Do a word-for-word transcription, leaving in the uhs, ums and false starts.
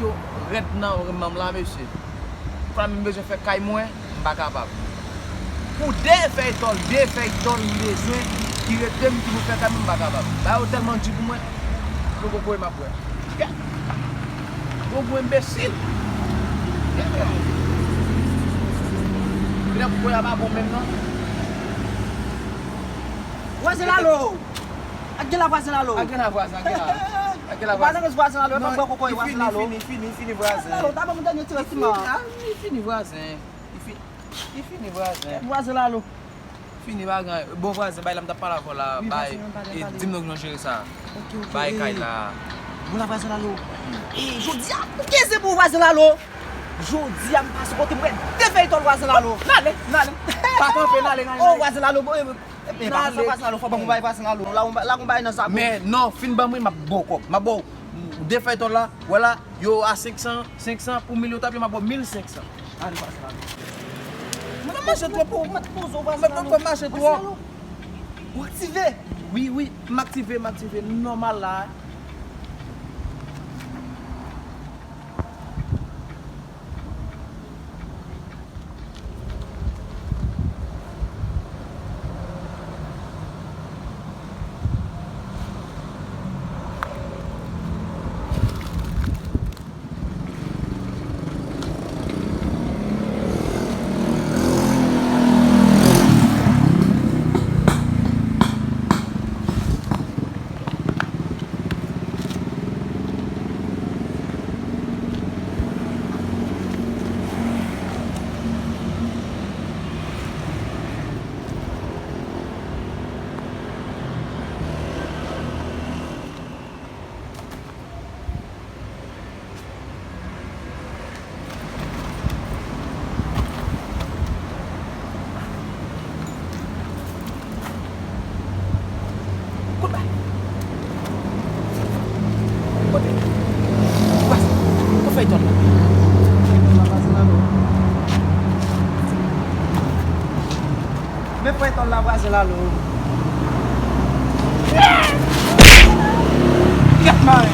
Yo rèd nan renmen m la, mesye. Fò m bezwen fè kay mwen, m pa kapab. Pou de fèy tòl, de fèy tòl m bezwen, ki rete m, ki pou fè kay mwen, m pa kapab. Bagay yo tèlman di pou mwen, m poko kwè m ap bwè. Gwo gwo enbesil. Lè m kwè a pa bon menm non. Vwazen Lalo! Ak gen la vwazen Lalo! Ak gen la vwazen, ak gen la. Ak gen la vwazen. Vwazen Lalo, vwazen Lalo, e pa bwè kokoye vwazen Lalo. Li fini, li fini, li fini vwazen. Lalo, ta ban m dènye ti rès siman. Li fini vwazen. Li fi-, li fini vwazen. Vwazen Lalo. Fini bagay. Bon vwazen, bay la m t ap pale avè w la, bay, e, di m non jan jere sa. Bay kay la. Bon la vwazen Lalo. E, jodi a, ou kenze pou vwazen Lalo. Jodi a, m pase kote m wè de fèy tòl vwazen Lalo. N ale, n ale. Pa kanpe, n ale, n ale. Oh, vwazen Lalo, bon, e, e, pa konsa vwazen Lalo, fò ban m bay vwazen Lalo. La, la, gon bay nan sa. Men non, fin ban mwen, m ap ba w kòb. M ap ba w de fèy tòl la, vwala, yo a senk san, senk san, pou mil yo t ap ye, m ap ba w mil senk san. Ale, vwazen Lalo. Mwen pa mache twòp, ou. Mwen pa mache twòp. Ou aktive? Wi, wi, m aktive, m aktive. Nòmal la. Kote? Kote? Kote fèy tòl la? Men fèy tòl la vwazen Lalo. Gèt mwen.